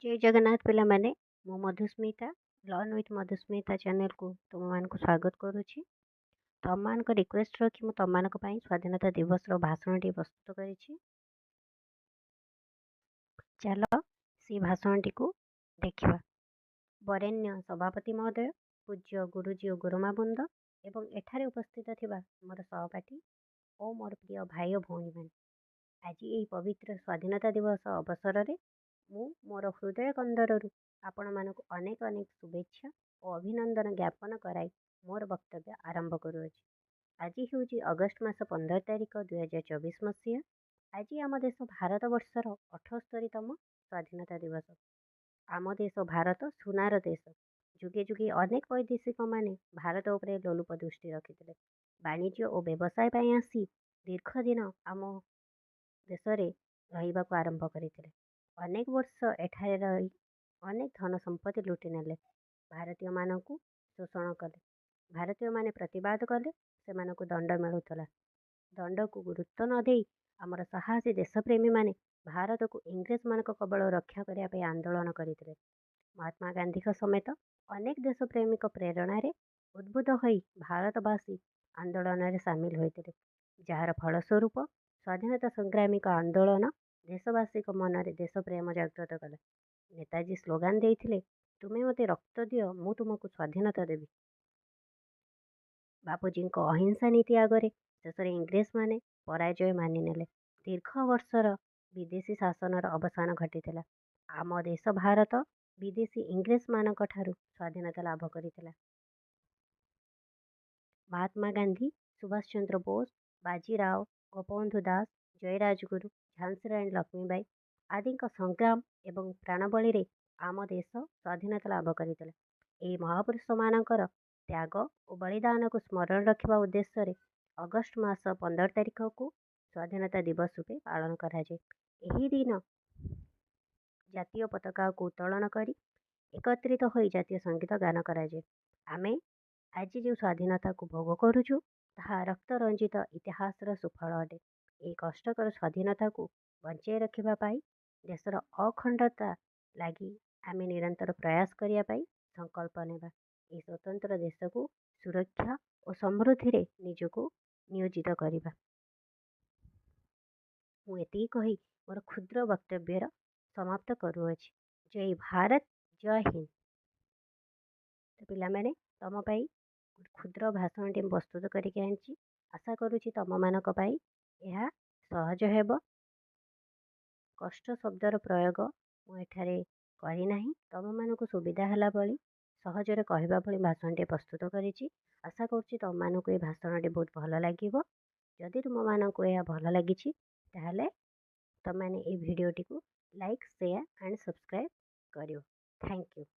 ଜୟ ଜଗନ୍ନାଥ ପିଲାମାନେ, ମୁଁ Madhusmita, learn with Madhusmita ଚ୍ୟାନେଲକୁ ତୁମମାନଙ୍କୁ ସ୍ୱାଗତ କରୁଛି। ତମମାନଙ୍କ ରିକ୍ୱେଷ୍ଟ ରଖି ମୁଁ ତମମାନଙ୍କ ପାଇଁ ସ୍ୱାଧୀନତା ଦିବସର ଭାଷଣଟି ପ୍ରସ୍ତୁତ କରିଛି। ଚାଲ ସେଇ ଭାଷଣଟିକୁ ଦେଖିବା। ବରେଣ୍ୟ ସଭାପତି ମହୋଦୟ, ପୂଜ୍ୟ ଗୁରୁଜୀ ଓ ଗୁରୁମା ବୃନ୍ଦ ଏବଂ ଏଠାରେ ଉପସ୍ଥିତ ଥିବା ମୋର ସହପାଠୀ ଓ ମୋର ପ୍ରିୟ ଭାଇ ଓ ଭଉଣୀମାନେ, ଆଜି ଏହି ପବିତ୍ର ସ୍ୱାଧୀନତା ଦିବସ ଅବସରରେ ମୁଁ ମୋର ହୃଦୟ କନ୍ଦରରୁ ଆପଣମାନଙ୍କୁ ଅନେକ ଅନେକ ଶୁଭେଚ୍ଛା ଓ ଅଭିନନ୍ଦନ ଜ୍ଞାପନ କରାଇ ମୋର ବକ୍ତବ୍ୟ ଆରମ୍ଭ କରୁଅଛି। ଆଜି ହେଉଛି ଅଗଷ୍ଟ ମାସ 15 ତାରିଖ, 2024 ମସିହା। ଆଜି ଆମ ଦେଶ ଭାରତବର୍ଷର 78ତମ ସ୍ୱାଧୀନତା ଦିବସ। ଆମ ଦେଶ ଭାରତ ସୁନାର ଦେଶ। ଯୁଗେ ଯୁଗେ ଅନେକ ବୈଦେଶିକମାନେ ଭାରତ ଉପରେ ଲୋଲୁପ ଦୃଷ୍ଟି ରଖିଥିଲେ। ବାଣିଜ୍ୟ ଓ ବ୍ୟବସାୟ ପାଇଁ ଆସି ଦୀର୍ଘ ଦିନ ଆମ ଦେଶରେ ରହିବାକୁ ଆରମ୍ଭ କରିଥିଲେ। ଅନେକ ବର୍ଷ ଏଠାରେ ରହି ଅନେକ ଧନ ସମ୍ପତ୍ତି ଲୁଟି ନେଲେ, ଭାରତୀୟମାନଙ୍କୁ ଶୋଷଣ କଲେ। ଭାରତୀୟମାନେ ପ୍ରତିବାଦ କଲେ ସେମାନଙ୍କୁ ଦଣ୍ଡ ମିଳୁଥିଲା। ଦଣ୍ଡକୁ ଗୁରୁତ୍ୱ ନ ଦେଇ ଆମର ସାହସୀ ଦେଶପ୍ରେମୀମାନେ ଭାରତକୁ ଇଂରେଜମାନଙ୍କ କବଳରୁ ରକ୍ଷା କରିବା ପାଇଁ ଆନ୍ଦୋଳନ କରିଥିଲେ। ମହାତ୍ମା ଗାନ୍ଧୀଙ୍କ ସମେତ ଅନେକ ଦେଶପ୍ରେମୀଙ୍କ ପ୍ରେରଣାରେ ଉଦ୍ବୁଦ୍ଧ ହୋଇ ଭାରତବାସୀ ଆନ୍ଦୋଳନରେ ସାମିଲ ହୋଇଥିଲେ, ଯାହାର ଫଳସ୍ୱରୂପ ସ୍ୱାଧୀନତା ସଂଗ୍ରାମୀଙ୍କ ଆନ୍ଦୋଳନ ଦେଶବାସୀଙ୍କ ମନରେ ଦେଶପ୍ରେମ ଜାଗ୍ରତ କଲା। ନେତାଜୀ ସ୍ଲୋଗାନ ଦେଇଥିଲେ, "ତୁମେ ମୋତେ ରକ୍ତ ଦିଅ, ମୁଁ ତୁମକୁ ସ୍ୱାଧୀନତା ଦେବି।" ବାପୁଜୀଙ୍କ ଅହିଂସା ନୀତି ଆଗରେ ଶେଷରେ ଇଂରେଜମାନେ ପରାଜୟ ମାନିନେଲେ। ଦୀର୍ଘ ବର୍ଷର ବିଦେଶୀ ଶାସନର ଅବସାନ ଘଟିଥିଲା। ଆମ ଦେଶ ଭାରତ ବିଦେଶୀ ଇଂରେଜମାନଙ୍କଠାରୁ ସ୍ୱାଧୀନତା ଲାଭ କରିଥିଲା। ମହାତ୍ମା ଗାନ୍ଧୀ, ସୁଭାଷ ଚନ୍ଦ୍ର ବୋଷ, ବାଜି ରାଓ, ଗୋପବନ୍ଧୁ ଦାସ, ଜୟୀ ରାଜଗୁରୁ, ଝାନ୍ସୀ ରାଣୀ ଲକ୍ଷ୍ମୀବାଈ ଆଦିଙ୍କ ସଂଗ୍ରାମ ଏବଂ ପ୍ରାଣବଳୀରେ ଆମ ଦେଶ ସ୍ୱାଧୀନତା ଲାଭ କରିଥିଲା। ଏହି ମହାପୁରୁଷମାନଙ୍କର ତ୍ୟାଗ ଓ ବଳିଦାନକୁ ସ୍ମରଣ ରଖିବା ଉଦ୍ଦେଶ୍ୟରେ ଅଗଷ୍ଟ ମାସ 15 ତାରିଖକୁ ସ୍ୱାଧୀନତା ଦିବସ ରୂପେ ପାଳନ କରାଯାଏ। ଏହି ଦିନ ଜାତୀୟ ପତାକାକୁ ଉତ୍ତୋଳନ କରି ଏକତ୍ରିତ ହୋଇ ଜାତୀୟ ସଙ୍ଗୀତ ଗାନ କରାଯାଏ। ଆମେ ଆଜି ଯେଉଁ ସ୍ୱାଧୀନତାକୁ ଭୋଗ କରୁଛୁ, ତାହା ରକ୍ତରଞ୍ଜିତ ଇତିହାସର ସୁଫଳ ଅଟେ। ଏହି କଷ୍ଟକର ସ୍ୱାଧୀନତାକୁ ବଞ୍ଚାଇ ରଖିବା ପାଇଁ, ଦେଶର ଅଖଣ୍ଡତା ଲାଗି ଆମେ ନିରନ୍ତର ପ୍ରୟାସ କରିବା ପାଇଁ ସଂକଳ୍ପ ନେବା। ଏହି ସ୍ୱତନ୍ତ୍ର ଦେଶକୁ ସୁରକ୍ଷା ଓ ସମୃଦ୍ଧିରେ ନିଜକୁ ନିୟୋଜିତ କରିବା। ମୁଁ ଏତିକି କହି ମୋର କ୍ଷୁଦ୍ର ବକ୍ତବ୍ୟର ସମାପ୍ତ କରୁଅଛି। ଜୟ ଭାରତ, ଜୟ ହିନ୍ଦ। ତ ପିଲାମାନେ, ତମ ପାଇଁ କ୍ଷୁଦ୍ର ଭାଷଣଟି ମୁଁ ପ୍ରସ୍ତୁତ କରିକି ଆଣିଛି। ଆଶା କରୁଛି ତମମାନଙ୍କ ପାଇଁ ଏହା ସହଜ ହେବ। କଷ୍ଟ ଶବ୍ଦର ପ୍ରୟୋଗ ମୁଁ ଏଠାରେ କରିନାହିଁ। ତମମାନଙ୍କୁ ସୁବିଧା ହେଲା ଭଳି, ସହଜରେ କହିବା ଭଳି ଭାଷଣଟି ପ୍ରସ୍ତୁତ କରିଛି। ଆଶା କରୁଛି ତମମାନଙ୍କୁ ଏ ଭାଷଣଟି ବହୁତ ଭଲ ଲାଗିବ। ଯଦି ତୁମମାନଙ୍କୁ ଏହା ଭଲ ଲାଗିଛି, ତାହେଲେ ତମେମାନେ ଏଇ ଭିଡ଼ିଓଟିକୁ ଲାଇକ୍, ସେୟାର ଆଣ୍ଡ ସବସ୍କ୍ରାଇବ୍ କରିବ। Thank you.